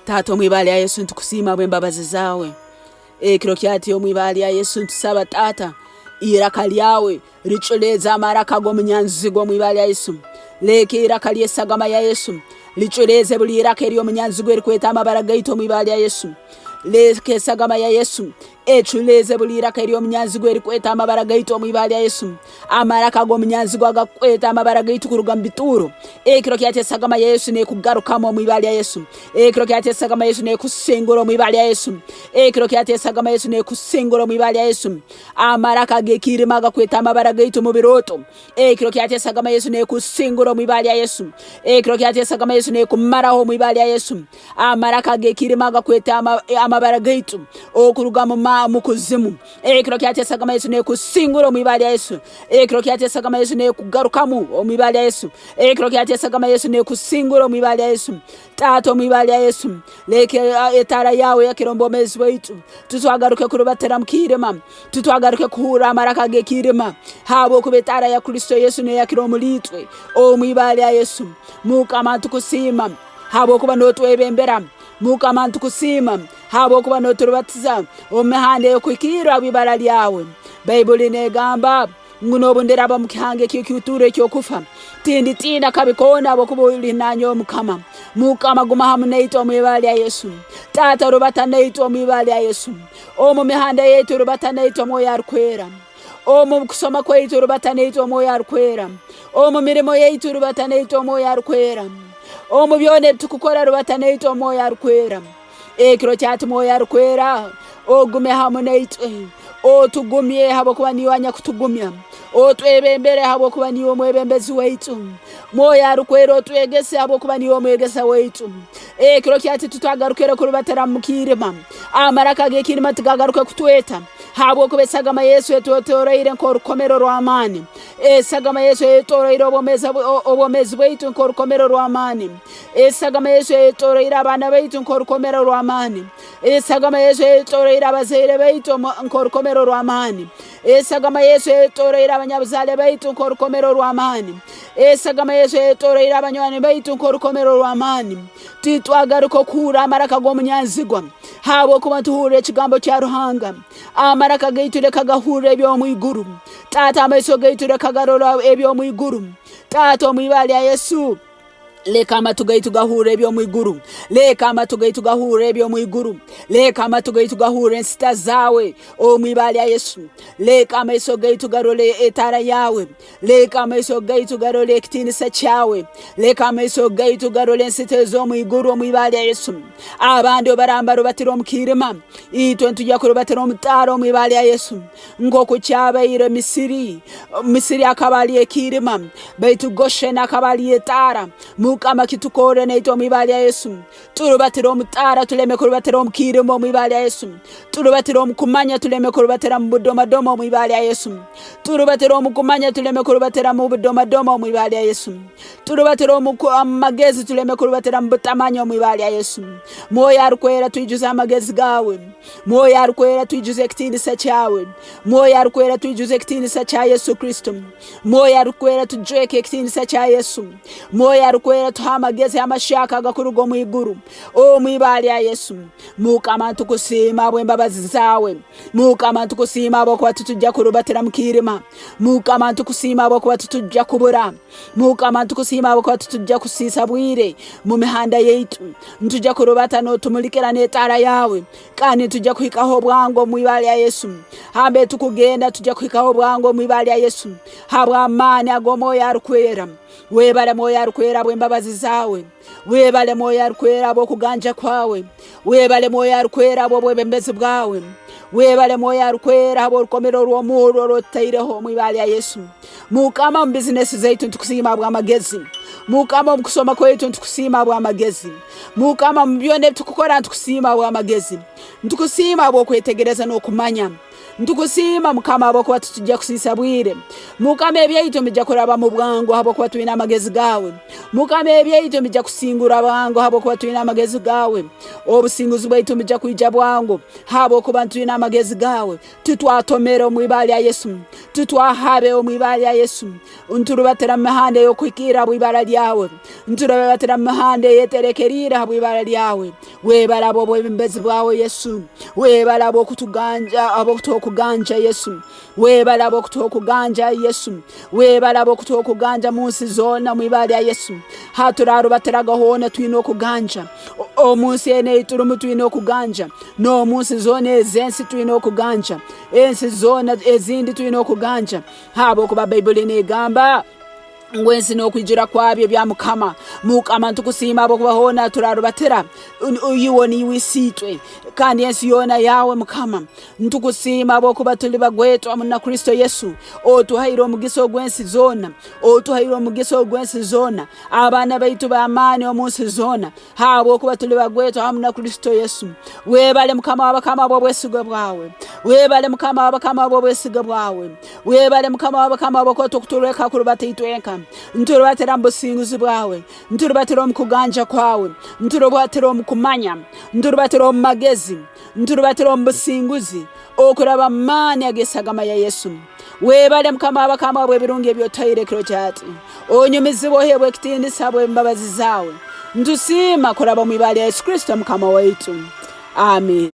Taata, omu ibara lya Yesu nitukusiima habw'embabazi zaawe. Ekiro kyati omu ibara lya Yesu ntusaba Taata, iraka lyawe riculeeze amaraka g'omunyanzigwa omu ibara lya Yesu. Leka iraka ly'esagama ya Yesu liculeeze buli iraka ery'omunyanzigwa erikweta amabara gaitu omu ibara lya Yesu. Leka esagama ya Yesu eculeeze buli iraka ery'omunyanzigwa erikweta amabara gaitu omu ibara lya Yesu. Amaraka g'omunyanzigwa agakweta amabara gaitu kuruga mu bituuro. Ekiro kyati esagama ya Yesu nekugarukamu omu ibara lya Yesu. Ekiro kyati esagama ya Yesu nekusingura omu ibara lya Yesu. Ekiro kyati esagama ya Yesu nekusingura omu ibara lya Yesu. Amaraka ag'ekiirima agakweta amabara gaitu mu birooto. Ekiro kyati esagama ya Yesu nekusingura omu ibara lya Yesu. Ekiro kyati esagama ya Yesu nekumaraho omu ibara lya Yesu. Amaraka ag'ekiirima agakweta amabara gaitu okuruga mu kuzimu. Ekiro kyati esagama Yesu nekusingura omu ibara lya Yesu. Ekiro kyati esagama Yesu nekugarukamu omu ibara lya Yesu. Ekiro kyati esagama Yesu nekusingura omu ibara lya Yesu. Taata, omu ibara lya Yesu, leka etaara yawe yakira omu bwomeezi bwaitu. Tutwagaruke kurubatira mu kiirima, tutwagaruke kuhurra amaraka ag'ekiirima, habwokuba etaara ya Kristo Yesu neyakira omuli itwe omu ibara lya Yesu. Mukama, ntukusiima habwokuba notwebembera. Mukama, ntukusiima habwokuba noturubatiza omu mihanda ey'okuhikirra habw'ibara lyawe. Baibuli negamba ngu n'obu ndiraba omu kihanga eky'ekiuturo eky'okufa, tinditiina kabi koona habwokuba oli nanyowe Mukama. Mukama, guma hamu naitwe omu ibara lya Yesu. Taata, rubata naitwe omu ibara lya Yesu. Omu mihanda yaitu rubata naitwe Omwoyo Arukwera. Omu kusoma kwaitu rubata naitwe Omwoyo Arukwera. Omu mirimo yaitu rubata naitwe Omwoyo Arukwera. Omu byona ebitukukora rubata naitwe Omwoyo Arukwera. Ekiro kyati Mwoyo Arukwera ogume hamu naitwe, otugumye habwokuba niiwe anyakutugumya, otwebembere habwokuba niiwe omwebembezi waitu. Mwoyo Arukwera otwegese habwokuba niiwe omwegesa waitu. Ekiro kyati tutagarukire kurubatira mu kiirima, amaraka ag'ekiirima tigagaruke kutweta, habwokuba esagama Yesu etwetoroire nk'orukomero rw'amaani. Esagama Yesu eyetoroire obwomeezi bwaitu nk'orukomero rw'amaani. Esagama Yesu eyetoroire abaana baitu nk'orukomero rw'amaani. Esagama Yesu eyetoroire abazaire baitu nk'orukomero rw'amaani. Esagama Yesu eyetoroire abanyabuzaale baitu nk'orukomero rw'amaani. Esagama Yesu eyetoroire abanywani baitu nk'orukomero rw'amaani. Titwagaruka okuhurra amaraka g'omunyanzigwa habwokuba nituhurra ekigambo kya Ruhanga. Amaraka gaitu leka gahurre eby'omu iguru. Taata, amaiso gaitu leka garora eby'omu iguru. Taata, omu ibara lya Yesu, leka amatu gaitu gahurre eby'omu iguru. Leka amatu gaitu gahurre eby'omu iguru. Leka amatu gaitu gahurre ensita zaawe omu ibara lya Yesu. Leka amaiso gaitu garole etaara yawe. Leka amaiso gaitu garole ekitiinisa kyawe. Leka amaiso gaitu garole ensita ez'omu iguru omu ibara lya Yesu. Abandi obaramba rubatira omu kiirima, itwe nitujya kurubatira omu taara omu ibara lya Yesu. Nk'oku kyabaire Misiri, Misiri akaba ali ekiirima, baitu Gosheni akaba ali etaara. Mukama, kitukorre naitwe omu ibara lya Yesu. Turubatire omu taara, tuleme kurubatira omu kiirima omu ibara lya Yesu. Turubatire omu kumanya, tuleme kurubatira mu budomadoma omu ibara lya Yesu. Turubatire omu kumanya, tuleme kurubatira mu budomadoma omu ibara lya Yesu. Turubatire omu magezi, tuleme kurubatira mu butamanya omu ibara lya Yesu. Mwoyo Arukwera, twijuze amagezi gawe. Mwoyo Arukwera, twijuze ekitiinisa kyawe. Mwoyo Arukwera, twijuze ekitiinisa kya Yesu Kristo. Mwoyo Arukwera, tujweke ekitiinisa kya Yesu. Mwoyo Arukwera, tuha amagezi amahyaka agakuruga omu iguru omu ibara lya Yesu. Mukama, ntukusiima habw'embabazi zaawe. Mukama, ntukusiima habwokuba titujja kurubatira mu kiirima. Mukama, ntukusiima habwokuba titujja kubura. Mukama, ntukusiima habwokuba titujja kusiisa bwire mu mihanda yaitu. Ntujja kurubata n'otumulikira n'etaara yawe, kandi nitujja kuhikaho obwangu omu ibara lya Yesu. Hambe tukugenda tujja kuhikaho obwangu omu ibara lya Yesu, habw'amaani ag'Omwoyo Arukwera. Webale Mwoyo Arukwera habw'embabazi zaawe. Webale Mwoyo Arukwera habw'okuganja kwawe. Webale Mwoyo Arukwera habw'obwebembezi bwawe. Webale Mwoyo Arukwera habw'orukomero rw'omurro orw'otutaireho omu ibara lya Yesu. Mukama, omu bizinesi zaitu nitukusiima habw'amagezi. Mukama, omu kusoma kwaitu nitukusiima habw'amagezi. Mukama, omu byona ebitukukora nitukusiima habw'amagezi. Nitukusiima habw'okwetegereza n'okumanya. Nitukusiima Mukama habwokuba titujja kusiisa bwire. Mukama, ebyaitu nibijja kuraba mu bwangu habwokuba twine amagezi gaawe. Mukama, ebyaitu nibijja kusingura bwangu habwokuba twine amagezi gaawe. Obusinguzi bwaitu nibujja kwija bwangu habwokuba twine amagezi gaawe. Titwatomere omu ibara lya Yesu. Titwahabe omu ibara lya Yesu. Nturubatira mu mihanda ey'okuhikirra habw'ibara lyawe. Nturubatira mu mihanda eyeterekeriire habw'ibara lyawe. Webale habw'obwebembezi bwawe Yesu. Webale habw'okutuganja, habw'okutuha okuganja Yesu. Webale habw'okutuha okuganja Yesu. Webale habw'okutuha okuganja mu nsi zoona omu ibara lya Yesu. Haturarubatiraga hoona twine okuganja. Omu nsi enu ei turumu twine okuganja. N'omu nsi zoona ez'ensi twine okuganja. Ensi zoona ezindi twine okuganja. Habwokuba Baibuli negamba ngu ensi n'okwijura kwabyo bya Mukama. Mukama ntukusiima habwokuba hoona turarubatira iwe niiwe Isiitwe, kandi ensi yoona yawe Mukama. Ntukusiima habwokuba tuli bagwetwa muna Kristo Yesu. Otuhaire omugisa ogw'ensi zoona, otuhaire omugisa ogw'ensi zoona, abaana baitu b'amaani omu nsi zoona, habwokuba tuli bagwetwa hamu na Kristo Yesu. Webale Mukama w'abakama habw'obwesigwa bwawe. Webale Mukama w'abakama habw'obwesigwa bwawe. Webale Mukama w'abakama habwokuba tokutuleka kurubata itwenka. Nturubatira mu businguzi bwawe, nturubatira omu kuganja kwawe, nturubatira omu kumanya, nturubatira omu magezi, nturubatira omu businguzi, okuraba mu maani ag'esagama ya Yesu. Webale Mukama w'abakama habw'ebirungi eby'otuhaire ekiro kyati. Onyumizibwe oheebwe ekitiinisa habw'embabazi zaawe. Ntusiima kuraba omu ibara lya Yesu Kristo Mukama waitu. Amiina.